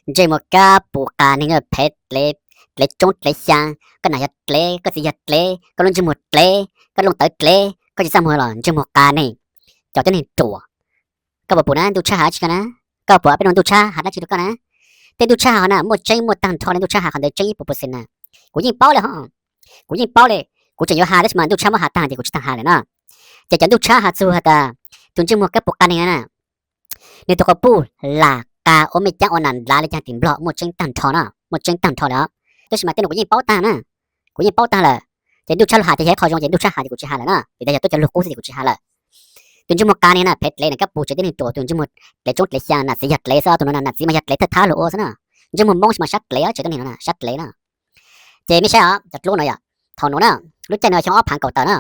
Ntsej muag kab pus qas neeg, phem dlev, dlev coob dlev xyaa, koj nam yog dlev, koj txiv yog dlev, koj lub ntsej muag dlev, koj looj tawv dlev, koj tsis txaj muag los ntsej muag qas neeg, cov tib neeg ruam. Koj puas pum na ntuj tshab has tsis koj na? Koj puas peb nuav ntuj tshab has dab tsi rau koj na? Tej ntuj tshab has na muaj tseeb muaj tag nrho li, ntuj tshab has qhov ntawd tseeb ib puas percent na. Kuv yeej paub li ho, kuv yeej paub li. Kuv tseem yuav has tab sis mas ntuj tshab muab has tag ces kuv tsis tau has lawm na. Ces cov ntuj tshab has txug has tas tus ntsej muag kab pus qas neeg na, nws tus quas puj lam qas ua mej caab ua nam nplav li caag tim Nplog muaj tseeb tag nrho na, muaj tseeb tag nrho li os. Tab sis mas tej no kuv yeej paub tag na, kuv yeej paub tag lawm. Ces ntuj tshab lug has ces yog ib qho zoo, ces ntuj tshab has ces kuv tsis has lawm na, vim tas yog tuab cov lug qub xwb ces kuv tsis has lawm. Tus ntsej muag qas neeg na, phem dlev na, kab pus tsev tib neeg ruam, tus ntsej muag dlev coob dlev xyaa, nam txiv yog dlev xwb, tus no nam txiv mas yog dlev thawj thab lug ua xwb na. Ntsej muag Moob mas sab dlev, tsev tib neeg no sab dlev na. Ces mej saib os, cov dluab no yog, thaum nuav na, lub caij nuav xyoo ob phaav kaum tawm na,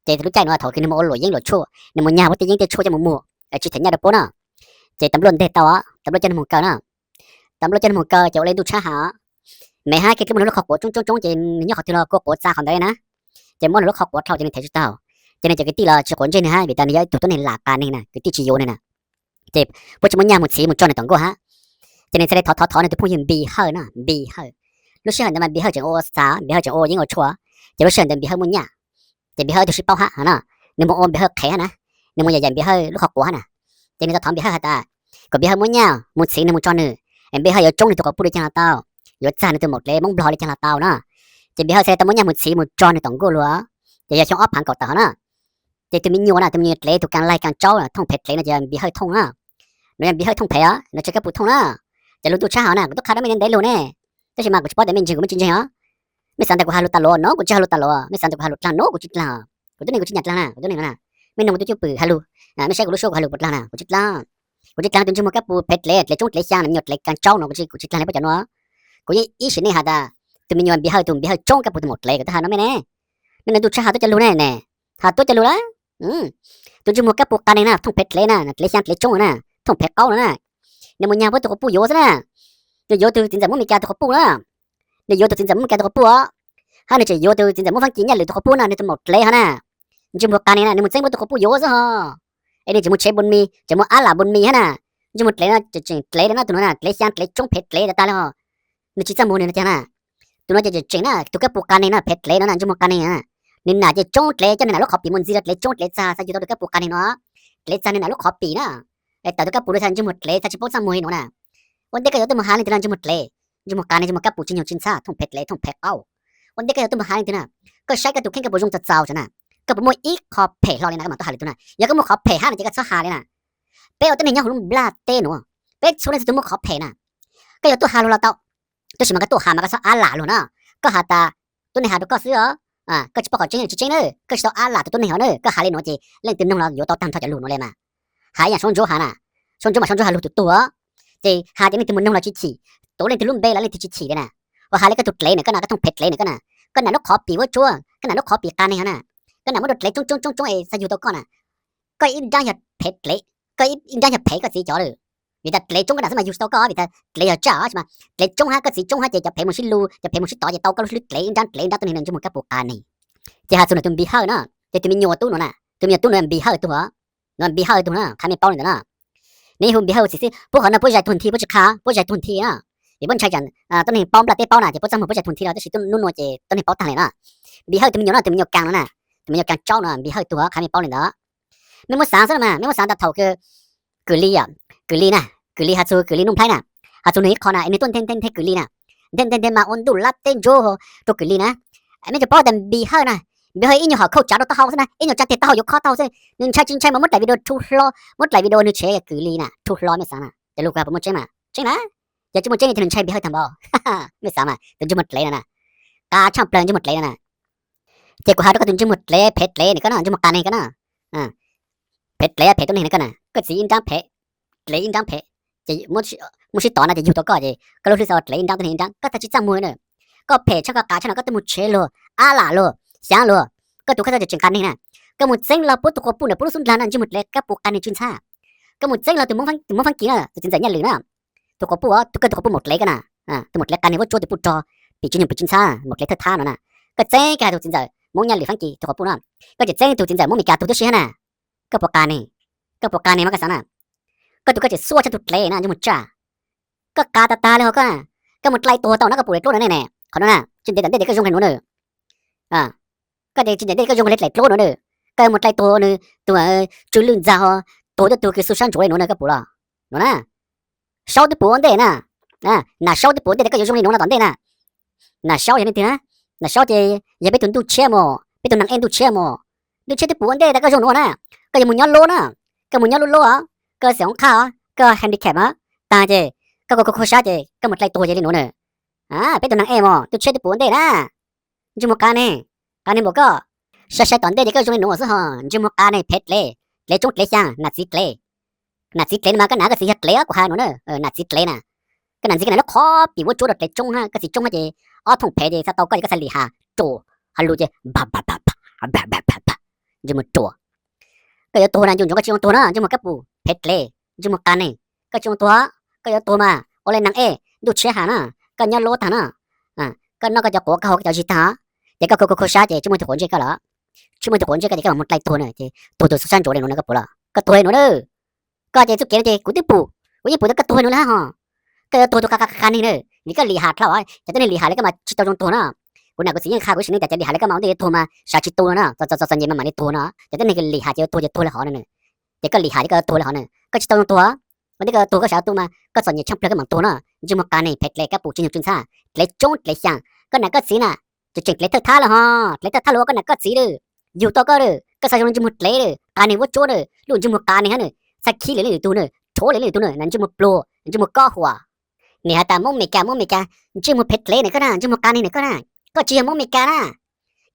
ces lub caij nuav thaum kws nwg moog ua luam yeeb luam tshuaj, nwg moog nyag puab tej yeeb tej tshuaj coj moog muag, tsis them nyaj rau puab na, ces tas npluaj nteg tau, tas npluaj coj nwg moog kaw na. Tas npluaj coj nwg moog kaw ces ua le ntuj tshab has, me hab kiag dlub moog nwg lub qhov quav coob coob coob ces nwg nyob qhov twg los kua quav txav qhov ntawd na, ces muab nwg lub qhov quav dlhau ces nwg them tsis tau, ces nwg cov kwv tij los tsis quav ntsej nwg hab, vim tas nwg yog ib tug tuab neeg lam qas neeg na, kwv tij tsis yuav nwg na. Ces puab tsis muaj nyaj moog txhiv moog tso nwg tom nkuaj hab. Ces nwg txhad le thov thov thov nwg tus phooj ywg Npis Hawj na, Npis Hawj. Lub sij hawm ntawd mas Npis Hawj tseem ua txav, Npis Hawj tseem ua yeeb ua tshuaj, ces lub sij hawm ntawd Npis Hawj muaj nyaj. Ces Npis Hawj ib tug sib paub hab no na, nwg moog ua Npis Hawj qhev hab na, nwg moog yam yam Npis Hawj lub qhov quav hab na. Ces nwg tau thov Npis Hawj has tas kom Npis Hawj muab nyaj moog txhiv nwg moog tso nwg, Npis Hawj yuav tsoob nwg tus quas puj li caag los tau, yuav txag nwg tus maum dlev Moob Nplog li caag los tau na. Ces Npis Hawj txhad le tau muab nyaj moog txhiv moog tso nwg tom nkuaj lug, ces yog xyoo ob phaav kaum tawm hov na. Ces tus me nyuam na, tus me nyuam dlev tus kaag laig kaag tsaub thooj phem dlev no ces Npis Hawj thooj na. Nuav yog Npis Hawj thooj phem os, nuav tsis kab pus thooj na. Cov lug ntuj tshab has na kuv tub qha rau mej ntev ntev lug ne, tab sis mas kuv tsis paub tas mej ntseeg kuv mej tsis ntseeg os. Mej xav tas kuv has lug tas luas no kuv tsis has lug tas luas, mej xav tas kuv has lug dlaag no kuv tsis dlaag. Kuv tub neeg kuv tsis nyam dlaag na, kuv tub neeg no na. Mej noog kuv tus cwj pwm has lug, mej saib kuv lub suab kuv has lug puas dlaag na, kuv tsis dlaag. Kuv tsis dlaag tus ntsej muag kab pus phem dlev, dlev coob dlev xyaa, me nyuam dlev kaag tsaub no, kuv tsis dlaag le puab cov nuav. Kuv yeej ib sim neej has tas tus me nyuam Npis Hawj, tus Npis Hawj tsoob kab pus tus maum dlev kuv tub qha rau mej ne. Mej noog ntuj tshab has tuab cov lug ne, has tuab cov lug lawm. Tus ntsej muag kab pus qas neeg na, thooj phem dlev na, dlev xyaa dlev tsoob na, thooj phem qaub no na. Nwg moog nyag puab tug quas puj yuav xwb na. Nwg yuav tug txiv ntxawm Moob Mes Kas tug quas puj na. Nwg yuav tug txiv ntxawm Moob Mes Kas tug quas puj os, hab nwg tseem yuav tug txiv ntxawm Moob Faab Kis Nyaj Lwm tug quas puj na, nwg tus maum dlev hov na. Ntsej muag qas neeg na, nwg moog txeeb puab tug quas puj yuav xwb hov. Es nwg tseem moog tshev npun mis, tseem moog ab lam npun mis hab na. Ntsej muag dlev no tseem dlev na, tus nuav na dlev xyaa dlev tsoob phem dlev tag tag le hov. Nwg tsis txaj muag nwg no caag na. Tus nuav ces tseem tseem na, tus kab pus qas neeg na, phem dlev no na, ntsej muag qas neeg na. Nwg nam ces tsoob dlev, coj nwg nam lub qhov pim muaj ntxiv rau dlev tsoob dlev txag, txhad yug tau tus kab pus qas neeg no. Dlev txag nwg nam lub qhov pim na. Es tawm tus kab pus no txhad ntsej muag dlev, txhad tsis paub txaj muag li nuav na. Ua ntej koj yuav tuaj moog has leej twg na, ntsej muag dlev, ntsej muag qas neeg, ntsej muag kab pus tsis nyuag tsis ntxhab, thooj phem dlev thooj phem qaub. Ua ntej koj yuav tuaj moog has leej twg na, koj saib koj tus kheej koj puas zoo txaus txaus na. Koj puas muaj ib qho phem hlo li na koj mam tuaj has lwm tug na. Yog koj muaj qhov phem hab no ces koj txhob has li na. Peb ua tuab neeg nyob huv lub nplaj teb nuav, peb txhua leej txhua tug muaj qhov phem na. Koj yuav tuaj has luag los tau, tab sis mas koj tuaj has mas koj txhob ab lam luag na. Koj has tas tuab neeg has rau koj xwb os, koj tsis paub qhov tseeb tsis tseeb na, koj tsis tau ab lam tus tuab neeg hov na. Koj has li nuav ces leej twg noog los yuav tau tag nrho cov lug nuav li mas. Has ib yaam Suav Ntsuab has na, Suav Ntsuab mas Suav Ntsuab has lug tus tug os, ces has ces leej twg mus noog los tsis chim, tuav leej twg lub npe los leej twg tsis chim li na. Ua has li koj tug dlev na koj na, koj thooj phem dlev na koj na, koj nam lub qhov pim vuab tsuab, koj nam lub qhov pim qas neeg hov na, koj nam muab rau dlev tsoob tsoob tsoob tsoob es txhad yug tau koj na. Koj ib nrab yog phem dlev, koj ib nrab yog phem koj txiv cov lawm. Vim tas dlev tsoob koj nam xwb mas yug tsis tau koj, vim tas dlev yog tsaj os mas dlev tsoob hab koj txiv tsoob hab ces cov phem mus sib lug, cov phem mus sib tov ces tau koj lub hlwb dlev ib nrab dlev ib nrab tuab neeg no ntsej muag kab pus qas neeg. Ces has txug nws tus Npis Hawj na, ces tus me nyuam tub nuav na, tus me nyuam tub nuav Npis Hawj tug os, nuav Npis Hawj tug na, qha mej paub li ntawd na. Nws hu Npis Hawj txiv xwb, puab qhov no puab zais tug nthi puab tsis qha, puab zais tug nthi na. Vim puab ntshai tsam tuab neeg paub nplaj teb paub na ces puab txaj muag puab zais tug nthi no, tab sis nub nuav ces tuab neeg paub tag li na. Npis Hawj tus me nyuam no, tus me nyuam kaas no na, tus me nyuam kaas tsaub no Npis Hawj tug os, qha mej paub li ntawd. Mej muab xaav xwb mas, mej muab xaav tas thaum kws Kws Lis, Kws Lis na, Kws Lis has txug Kws Lis Nuj Nplhaib na, has txug nwg ib qho na, nwg tuaj nthe nthe nthe Kws Lis na, nthe nthe nthe mas ua ntuj lab teb ntsuab rau Kws Lis na. Mej tsuas paub tas Npis Hawj na, Npis Hawj ib nyuag hom khauj tsav rau taub hau xwb na, ib nyuag tsa teg taub hau yuav khob taub hau xwb, nwg ntshai tsis ntshai mas muab dlaim video rhu hlo, muab dlaim video nwg tshev Kws Lis na rhu hlo, mej xaav na cov lug kws has puas muaj tseeb mas tseeb na. Yog tsis muaj tseeb ces nwg ntshai Npis Hawj tag npaum. Mej xaav mas tus ntsej muag dlev no na, qas tshaj plawg ntsej muag dlev no na. Ces kuv has rau koj tus ntsej muag dlev phem dlev no koj na, ntsej muag qas neeg koj na, phem dlev phem tuab neeg no koj na, koj txiv ib nrab phem, dlev ib nrab phem, ces muab sib tov na ces yug tau koj ces koj lub hlwb xav ua dlev ib nrab tuab neeg ib nrab, koj tag tsis txaj muag na. Koj phem tshaj koj qas tshaj no koj tuaj mus tshev luag, ab lam luag, xyaav luag, koj tus kheej txawj tseem qas neeg na. Koj mus txeeb los puab tus quas puj na puab lub xub ndlag na ntsej muag dlev kab pus qas neeg tsis ntxhab. Koj mus txeeb los tus Moob Faab Kis na, tus txiv ntxawm Nyaj Lwm na, tus quas puj, koj tus quas puj maum dlev koj na, tus maum dlev qas neeg vuab tsuab tus puj rog, pim tsis nyuag pim tsis ntxhab, maum dlev thawj thab no na. Koj txeeb koj has tus txiv ntxawm Moob Nyaj Lwm Faab Kis tus quas puj na, koj tseem txeeb tug txiv ntxawm Moob Mes Kas tug tuab siab na. Koj puas qas neeg? Koj puas qas neeg mas koj xaav na? Koj tus koj tseem xuaj tshaj tug dlev na ntsej muag tsaj. Koj qab tag tag li ho koj na. Koj mus dlai tuag tau no koj puas li dluab no ne ne? Qhov no na tsis ntev tom ntej tias koj zoo li nuav na. Koj tias tsis ntev ntej koj zoo li dlaim dluab no na. Koj yuav mus dlai tuag nws tus tsw lwj ntxag ho, tuag tuaj tug kws xub sab ntsuav li nuav na koj puas los? No na, Saub twb pum ua ntej na. Nam Saub twb pum ua ntej tias koj yuav zoo li nuav no tom ntej na. Nam Saub yog leej twg? Nam Saub ces yog peb tug ntuj tshiab mos, peb tug neeg ej ntuj tshiab mos. Ntuj tshiab twb pum ua ntej tias koj zoo nuav na. Koj yuav mus nyob lub na, koj mus nyob lub lub os, koj xeem hoob qhaj os, koj handicap os, tag ces koj kua kua sab ces koj mus dlai tuag ces li nuav na. Peb tug neeg ej mos, ntuj tshiab twb pum ua ntej na. Ntsej muag qas ne, qas ne npaum koj. Sai sai tom ntej ces koj zoo li nuav xwb ho, ntsej muag qas ne phem dlev, dlev tsoob dlev xyaa, nam txiv dlev. Nam txiv dlev mas koj nam koj txiv yog dlev os kuv has nuav na, nam txiv dlev na. Koj nam ntxiv koj nam lub qhov pim vuab tsuab rau dlev tsoob hab, koj txiv tsoob hab ces ob thooj phem ces txha tau koj ces koj txha lim has ruam, has lus ces ntsej muag ruam. Koj yuav tuag na, nco ntsoov koj tsis zoo tuag na, ntsej muag kab pum phem dlev, ntsej muag qas ne. Koj tsis zoo tuag, koj yuav tuag mas ua li neeg ej ntuj tshiab has na, koj nyob lub tag na, koj noj koj cov quav koj haus koj cov zig tag, ces koj kua kua sab ces tsis muaj tug quav ntsej koj lawm. Tsis muaj tug quav ntsej koj ces koj mam mus dlai tuag na ces tuag tug xub sab ntsuav li nuav na koj puas los? Koj tuag li nuav na. Koj ces txuj kev no ces kuv twb pum, kuv yeej pum tias koj tuag li nuav lawm ho. Koj yuav tuag tug qas qas qas neeg na, vim koj lim has dhau, cov tuab neeg lim has li koj mas tsis tau zoo tuag na. Kuv nam kuv txiv yeej qha kuv sim neej tias cov lim has li koj mas ua ntej yuav tuag mas sav tsis tu no na, txom txom txom nyem mas mam li tuag no. Cov tuab neeg lim has ces yuav tuag ces tuag li hov no na. Ces koj lim has ces koj yuav tuag li hov na, koj tsis tau zoo tuag. Ua ntej koj tuag koj sav tu mas koj txom nyem tshaaj plawg koj mam tuag na. Ntsej muag qas neeg phem dlev kab pum tsis nyuag tsis ntxhab, dlev tsoob dlev xyaa. Koj nam koj txiv na, tseem dlev thawj thab lawm ho, dlev thawj thab lawm koj nam koj txiv lawm. Yug tau koj lawm, koj xav zoo li ntsej muag dlev lawm, qas neeg vuab tsuab lawm, lub ntsej muag qas neeg hab na, txhaj khib li leej twg tug na, rhuav li leej twg tug na, ntsej muag pluag, ntsej muag kob huam. Nim has tas Moob Meskas, Moob Meskas, ntsej muag phem dlev na koj na, ntsej muag qas neeg na koj na. Koj tsis yog Moob Meskas na,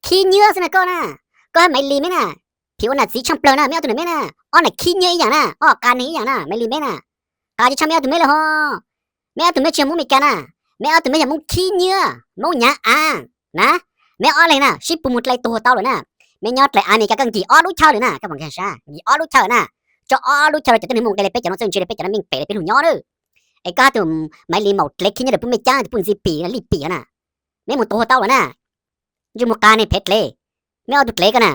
khib nyiab xwb na koj na. Koj hab Maiv Lis meb na, phim ua nam txiv tshaaj plawg na, meb ob tug nam meb na, ob nam khib nyiab ib yaam na, ob qas neeg ib yaam na, Maiv Lis meb na. Qas tsis tshaaj meb ob tug meb lawm ho. Meb ob tug meb tsis yog Moob Meskas na, meb ob tug meb yog Moob khib nyiab, Moob nyav av na. Meb ob leeg na sib pug mus dlai tuag tau lawm na. Meb nyob dlaim Amelikas koj nkig ob lub chaw lawm na, koj puas nkag sab, nkig ob lub chaw na. Tso ob lub chaw los cov tuab neeg Moob nqe li peb cov no txawj ntse li peb cov no meej pem li peb lug nyob lawm. Es koj hab tus Maiv Lis maum dlev khib nyiab rau puab mej cab puab ntxi pim na, lij pim na. Meb mus tuag tau lawm na. Ntsej muag qas neeg phem dlev, meb ob tug dlev koj na.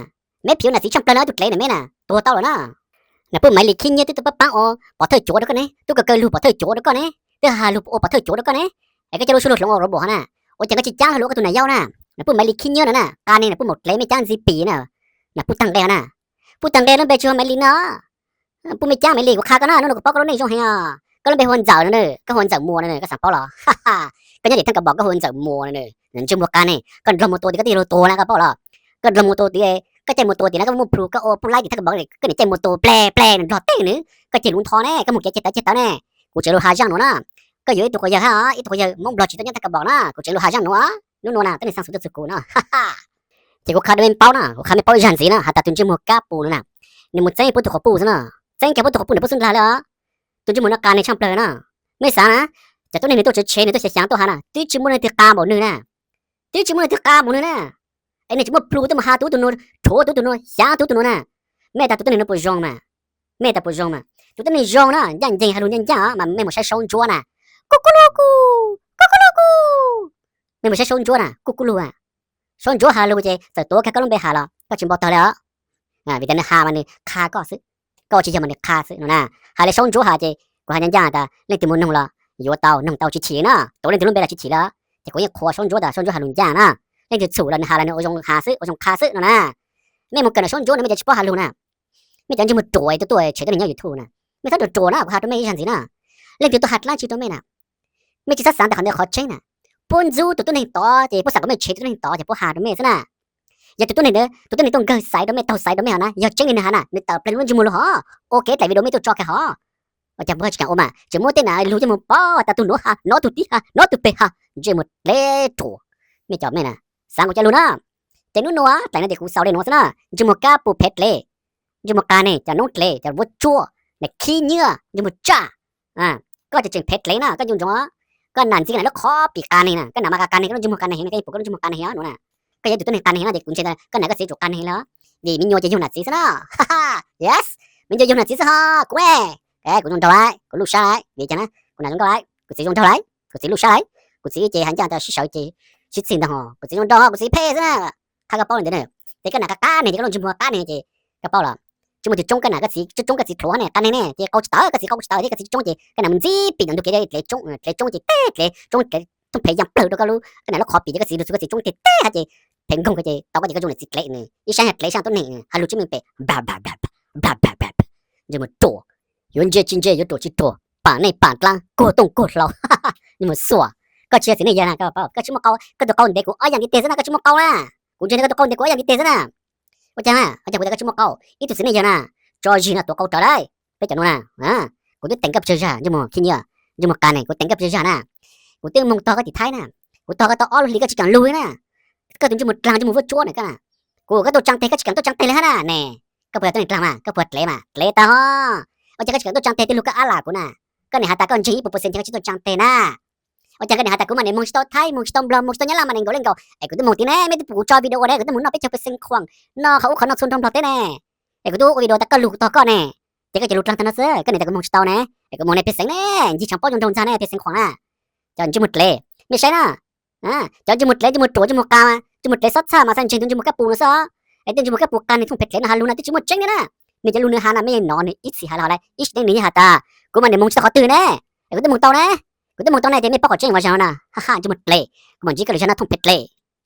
Meb phim ua nam txiv tshaaj plawg na, ob tug dlev na meb na, tuag tau lawm na. Nam puj Maiv Lis khib nyiab twb tuaj paab paab ua pov thawj cuav rau koj ne, twb kaw kaw lug pov thawj cuav rau koj ne, twb has lug ua pov thawj cuav rau koj ne. Es koj coj lub suab lug hloov ua robot hov na, ua cas koj tsis caab hlo lug koj tus nam yau na? Nam puj Maiv Lis khib nyiab no na, qas neeg nam puj maum dlev mej cab ntxi pim na. Nam puj taag nqe hov na, puj taag nqe lub npe tsis yog Maiv Lis no. Puj mej cab Maiv Lis, kuv qha koj na, hnub no kuv paub koj lub neej zoo heev os. Koj lub npe hu ua Ntxawm no na, koj hu ua Ntxawm Muas no na, koj xaav paub los? Koj nyob tim Thaaj Kaus Npaum koj hu ua Ntxawm Muas no na. Ntsej muag qas neeg, koj nrog mus tua tid koj twb yuav lug tuag na, koj paub los? Koj nrog mus tua tid, koj caij mus tua tid na, koj muaj plhu koj ua puj laib tim Thaaj Kaus Npaum, koj niam caij mus tua pleg pleg nrog tej nws, koj ceg lug ntho ne, koj mus kev ceg tawv ceg tawv ne. Kuv tseem lug has zaaj nuav na, koj yuav ib tug quas yawg hab, ib tug quas yawg Moob Nplog tsis tau nyob Thaaj Kaus Npaum na, kuv tseem lug has zaaj nuav, hnub nuav na tuab neeg xaa xum tuaj txug kuv na. Ces kuv qha rau mej paub na, kuv qha mej paub ib zag ntxiv na, has tas tus ntsej muag kab pum no na, nws mus txeeb puab tug quas puj xwb na, txeeb kiag puab tug quas puj nws puab xub nrag lawm os. Tus ntsej muag no qas neeg tshaaj plawg na. Mej xaav na, cov tuab neeg nws tuaj tsev tsev nws tuaj xyaav xyaav tuaj has na, twb tsis muaj leej twg qas npaum nws na, twb tsis muaj leej twg qas npaum nws na. Es nws tseem muaj plhu tuaj mus has tus ub tus nuav, rhuav tus ub tus nuav, xyaav tus ub tus nuav na. Mej tas tus tuab neeg no puas zoo mas? Mej tas puas zoo mas? Tus tuab neeg zoo na, ncaaj nceeg has lug ncaaj ncaaj os, mas mej mus saib Saub Ntsuab na, kuj kuj lug kuj, kuj kuj lug kuj. Mej mus saib Saub Ntsuab na, kuj kuj lug a. Saub Ntsuab has lug ces txawm tuav kag koj lub npe has los koj tsis npau taws li os. Vim tas nws has mas nws qha koj xwb, koj ua tsis yog mas nws qha xwb no na. Has li Saub Ntsuab has ces kuv has ncaaj ncaaj tas leej twg muaj noog los yuav tau, noog tau tsis chim na, tuav leej twg lub npe los tsis chim li. Ces kuv yeej qhuas Saub Ntsuab tas Saub Ntsuab has lug ncaaj na, leej twg txhum los nws has los nws ua zoo has xwb, ua zoo qha xwb no na. Mej mus kawm nram Saub Ntsuab no mej cov tsis paub has lug na, mej cov ntsej muag ruam tuaj tuaj tshev tuab neeg nyob YouTube na, mej txhob ruam ruam na, kuv has rau mej ib zag ntxiv na. Leej twg tuaj has dlaab tsi rau mej na, mej tsis txhob xaav tas qhov ntawd qhov tseeb na. Puab ntxub tus tuab neeg tod ces puab xav kom mej tshev tus tuab neeg tod ces puab has rau mej xwb na. Yog tus tuab neeg, tus tuab neeg tuaj nkawg xaiv rau mej, taug xaiv rau mej hov na, yog tseeb li nws has na, nws tawm plaws lub ntsej muag lug hov, ua kev dlaim video mej tuaj tso kag hov. Ua cas puab tsis kaam ua mas tseem muab tej nam lug coj mus pov tas tug nuav has, nov tug tid has, nov tug peg has, ntsej muag dlev ruam. Mej cov mej na, xaav kuv coj lug na. Ces nub nuav dlaim no ces kuv xaus le nuav xwb na, ntsej muag kab pum phev dlev, ntsej muag qas neeg, cov noob dlev, cov vuab tsuab, nam khib nyiab, ntsej muag tsaj. Koj tseem tseem phev dlev na, koj nco ntsoov, koj nam ntxiv koj nam lub qhov pim qas neeg na, koj nam mas qas qas neeg, koj lub ntsej muag qas neeg heev, koj yeej pum koj lub ntsej muag qas neeg heev os nuav na. Koj yog tus tuab neeg qas neeg heev no ces kuv ntseeg tas koj nam koj txiv tsum qas neeg heev li os. Vim me nyuam ces yug nam txiv xwb na. Yes, me nyuam yug nam txiv xwb ho kuv ne, kuv zoo nraug lawm, kuv luj sab lawm, vim cas na, kuv nam zoo nkauj lawm, kuv txiv zoo nraug lawm, kuv txiv luj sab lawm, kuv txiv ces has ncaaj tas sib sawv ces sib txig ntag ho, kuv txiv zoo nraug, kuv txiv phem xwb na. Qha koj paub li ntawd na, ces koj nam qas qas neeg ces koj lub ntsej muag qas neeg ces koj paub los. Tsis muaj twg tsoob koj nam koj txiv, tsoob koj txiv hluas ne, qab neeg ne, ces qau tsis tawv koj txiv qau tsis tawv thiab koj txiv tsoob ces koj nam mus ntxib pim ntawm ntug kev, dlev tsoob, dlev tsoob ces teb dlev tsoob dlev thooj phem yam plawg rau koj lub, koj nam lub qhov pim ces koj txiv lug txug koj txiv tsoob ces teb hab ces phem nkoog koj ces tau koj ces koj zoo li txiv dlev, ib sab yog dlev sab tuab neeg, has lug tsis meej pem, ntsej muag ruam, yuav ntsia tsis ntsia yuav ruam tsis ruam, pam neej pam dlaab kuag tooj kuag hlau. Ntsej muag xuam, koj tsis yog txiv neej yawg na, koj tsis muaj qau, koj tus qau ntev kuv ob yam ntiv teg xwb na, koj tsis muaj qau na. Kuv ntsia koj tus qau ntev kuv ob yam ntiv teg xwb na. Ua cas, ua cas kuv tias koj tsis muaj qau, ib tug txiv neej yawg na, tso zis no tuav qau rawv lauj. Peb cov nuav na, kuv twb teem koj pes tsawg zag ntsej muag khib nyiab, ntsej muag qas ne, kuv teem koj pes tsawg zag na. Kuv twb moog tog koj tim Thaib na, kuv tog koj tau ob lub hlis koj tsis kaam lug na. Koj tus ntsej muag dlaag ntsej muag vuab tsuab na koj na. Kuv koj tuaj tsaa teg koj tsis kaam tuaj tsaa teg li hab na ne. Koj puas yog tuab neeg dlaag mas, koj puas dlev mas, dlev tag ho. Ua cas koj tsis kaam tuaj tsaa teg tuaj lug koj ab lam kuv na. Koj nim has tas koj ntseeg ib puas percent thiab koj tsis tuaj tsaa teg na. Ua cas koj nim has tas kuv mas nim moog tsis tau Thaib, moog tsis tau Nplog, moog tsis tau Nyab Laj mas nim nkaum li nkaum. Es kuv twb moog tim ne, mej twb pum kuv tso video ua ne, kuv twb moog noj peb caug percent khuam, noj qhov ub qhov no txhua nroog Nplog teb ne. Es kuv twb ua video tas koj lug kuv tog koj ne. Ces koj cov lug dlaag tag no xwb, koj nim tas kuv moog tsis tau ne. Es kuv moog ne pej xeem ne, ncig tshaav pob zoo nraug ntxag ne pej xeem khuam na. Cov ntsej muag dlev, mej saib na. Cov ntsej muag dlev, ntsej muag ruam, ntsej muag qas, ntsej muag dlev xob txhaj mas xav ntseeg tus ntsej muag kab pum no xwb. Es tej ntsej muag kab pum qas nwg thooj phem dlev no has lug no twb tsis muaj tseeb li na. Nwg cov lug nwg has na mej nov nwg ib txhis has lawm, ib txhis neej nwg yeej has tas kuv mas nim moog tsis tau qhov twg ne. Es kuv twb moog tau ne, kuv twb moog tau ne ces mej paub qhov tseeb ua zag no na. Ha ha, ntsej muag dlev, kuv mam ntsib koj lwm zag no thooj phem dlev.